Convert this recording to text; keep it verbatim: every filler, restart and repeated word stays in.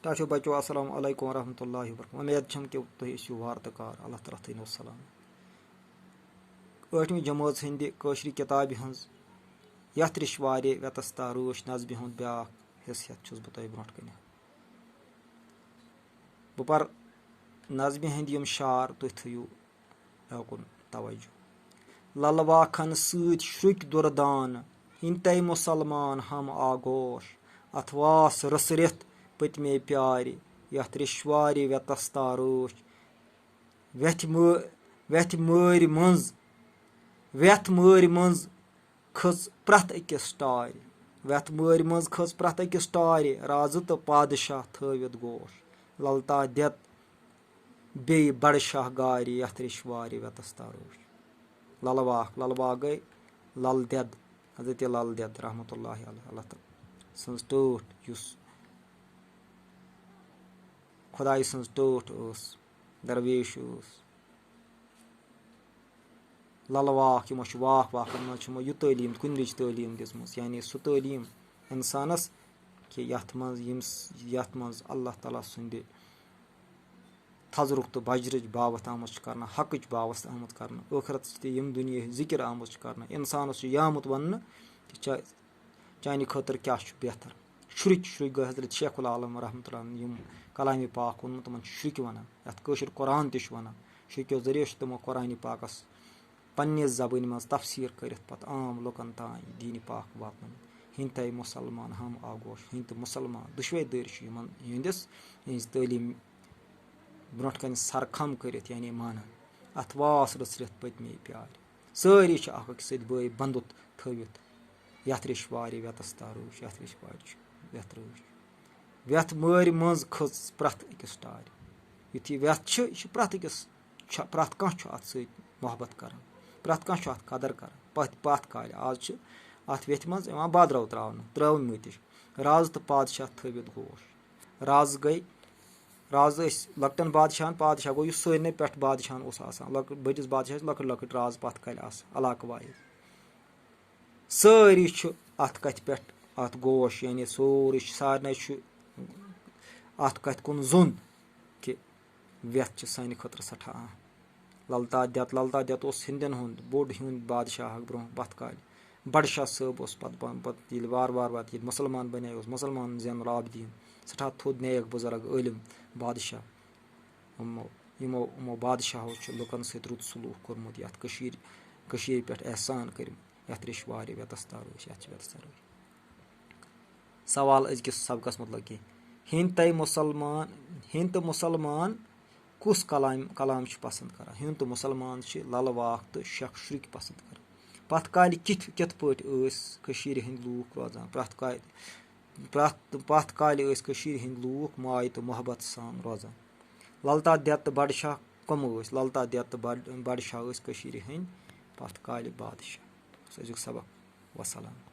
ٹاٹھیو بچو، السلام علیکم ورحمۃ اللہ وبرکاتہ۔ وۄمید چھم کہِ تُہۍ ٲسِو وارٕ تہٕ کارٕ۔ اللہ تعالیٰ تھٲینو سلام۔ ٲٹھمہِ جمٲژ ہٕنٛدِ کٲشرِ کِتابہِ ہٕنٛز یَتھ رِشوارِ وٮ۪تَستا رٲچھ نظمہِ ہُنٛد بیٛاکھ حصہٕ ہٮ۪تھ چھُس بہٕ تۄہہِ برونٛٹھ کَنہِ۔ بہٕ پَرٕ نظمہِ ہٕنٛدۍ یِم شعر، تُہۍ تھٲیِو مےٚ کُن توجہ۔ للواکھن سۭتۍ شرُکۍ دُردان، ہیٚنتے مُسلمان ہم آگوش۔ اتھ واس رٕژرِتھ پٔتمے پیارِ، یتھ رِشوارِ وٮ۪تس تارٲچھ۔ وٮ۪تھِ مٲ-، وٮ۪تھِ مٲرۍ منٛز، وٮ۪تھ مٲرۍ منٛز کھٔژ پرٛٮ۪تھ أکِس ٹارِ۔ وٮ۪تھ مٲرۍ منٛز کھٔژ پرٛٮ۪تھ أکِس ٹارِ، رازٕ تہٕ پادشاہ تھٲوِتھ گوش۔ للتا دٮ۪ت بیٚیہِ بڑٕ شاہ گارِ، یَتھ رِشوارِ وٮ۪تَس تارٲچھ۔ للہٕ واکھ، للہٕ واکھ گٔے لل دٮ۪د، حضرت لل دٮ۪د رحمتہ اللہ علیہ، اللہ تعالیٰ سٕنٛز ٹٲٹھ، یُس خۄدایہِ سٕنٛز ٹٲٹھ ٲس، درویش ٲس۔ للہٕ واکھ، یِمو چھُ واکھ واکھن منٛز چھُ یِمو یہِ تعلیٖم، کُنرِچ تعلیٖم دِژمٕژ، یعنی سُہ تعلیٖم اِنسانَس کہِ یَتھ منٛز ییٚمِس، یَتھ منٛز اللہ تعالیٰ سٕنٛدِ تھزرُک تہٕ بجرٕچ باوَتھ آمٕژ چھِ کرنہٕ، حقٕچ باوَتھ آمٕژ کرنہٕ، ٲخرتٕچ تہِ ییٚمہِ دُنیاہٕچ ذِکِر آمٕژ چھِ کرنہٕ۔ اِنسانَس چھُ یہِ آمُت وَننہٕ کہِ چا-، چانہِ خٲطرٕ کیٛاہ چھُ بہتر۔ شُرِکۍ، شُرِکۍ گوٚو حضرت شیخ العالم رحمتہ اللہ علیہ، یِم کلامِ پاک ووٚنمُت، تِمن چھِ شُرِکۍ وَنان، یَتھ کٲشُر قرآن تہِ چھُ وَنان۔ شُرِکیو ذٔریعہٕ چھِ تِمو قرآنِ پاکَس پننہِ زبٲنۍ منٛز تفسیٖر کٔرِتھ پتہٕ عام لُکن تام دیٖنِ پاک واتنٲومٕتۍ۔ ہیٚنتے مُسلمان ہم آگوش، ہیٚنۍ تہٕ مُسلمان دُشوے دٲرۍ چھِ یِمن یِہنٛدِس، یِہنٛز تعلیٖم برونٛٹھ کنہِ سرخم کٔرِتھ، یعنی مانان۔ اتھ واس رٕژرِتھ پٔتمے پیارِ۔ سٲری چھِ اکھ أکِس سۭتۍ بٲے بندُت تھٲوِتھ۔ یتھ رِشوارِ وٮ۪تس تارٲچھ، یتھ رِشوارِ چھُ وٮ۪تھ رٲچھ۔ وٮ۪تھ مٲرۍ منٛز کھٔژ پرٛٮ۪تھ أکِس ٹارِ۔ یُتھ یہِ وٮ۪تھ چھِ، یہِ چھِ پرٛٮ۪تھ أکِس، چھُ، پرٛٮ۪تھ کانٛہہ چھُ اَتھ سۭتۍ محبت کران، پرٛٮ۪تھ کانٛہہ چھُ اَتھ قدر کران۔ پَتھ، پَتھ کالہِ آز چھِ اَتھ وٮ۪تھِ منٛز یِوان بادرو تراونہٕ، ترٲومٕتِچ۔ رازٕ تہٕ پادشاہ تھٲوِتھ گوش۔ رازٕ گٔے، رازٕ ٲسۍ لۄکٹٮ۪ن بادشاہن، پادشاہ گوٚو یُس سٲرنٕے پٮ۪ٹھ بادشاہن اوس آسان۔ لۄکٕٹ، بٔڑِس بادشاہس لۄکٕٹۍ لۄکٕٹۍ راز پَتھ کالہِ آسان، علاقہٕ وایِز۔ سٲری چھِ اَتھ کَتھِ پٮ۪ٹھ اَتھ گوش، یعنی سورُے چھُ، سارنٕے چھُ اَتھ کَتھِ کُن زوٚن کہِ وٮ۪تھ چھِ سانہِ خٲطرٕ سٮ۪ٹھاہ اہم۔ للتا دٮ۪ت، للتا دٮ۪ت اوس ہیٚندٮ۪ن ہُنٛد بوٚڑ ہیوٚنٛد بادشاہ اکھ برونٛہہ پَتھ کالہِ۔ بڈٕ شاہ صٲب اوس پَتہٕ پَن-، پَتہٕ ییٚلہِ وارٕ وارٕ وارٕ ییٚلہِ مُسلمان بَنے، اوس مُسلمان زینُل عابدیٖن، سٮ۪ٹھاہ تھوٚد نیک بُزرگ عٲلِم بادشاہ۔ یِمو، یِمو، یِمو بادشاہو چھُ لُکن سۭتۍ رُت سلوٗک کوٚرمُت، یَتھ کٔشیٖرِ، کٔشیٖرِ پٮ۪ٹھ احسان کٔرمٕتۍ، یَتھ رِشوارِ وٮ۪تَس تارٲچھ، یَتھ چھِ وٮ۪تَس تارٲچھ۔ سوال أزکِس سبقس متعلق کہِ ہیٚنٛدۍ تہٕ مُسلمان، ہیٚنٛدۍ تہٕ مُسلمان کُس کلام، کلام چھِ پسنٛد کران؟ ہیٚنٛدۍ تہٕ مُسلمان چھِ للہٕ واکھ تہٕ شیخ شُرِکۍ پسنٛد کران۔ پتھ کالہِ کِتھ، کِتھ پٲٹھۍ ٲسۍ کٔشیٖرِ ہٕنٛدۍ لوٗکھ روزان؟ پرٛٮ۪تھ کالہِ، پرٛٮ۪تھ، پتھ کالہِ ٲسۍ کٔشیٖرِ ہٕنٛدۍ لوٗکھ ماے تہٕ محبت سان روزان۔ للتا دٮ۪ت تہٕ بڈٕ شاہ کٕم ٲسۍ؟ للتا دٮ۪ت تہٕ بڈ-، بڈٕ شاہ ٲسۍ کٔشیٖرِ ہٕنٛدۍ پتھ کالہِ بادشاہ۔ سُہ أزیُک سبق۔ وسلام۔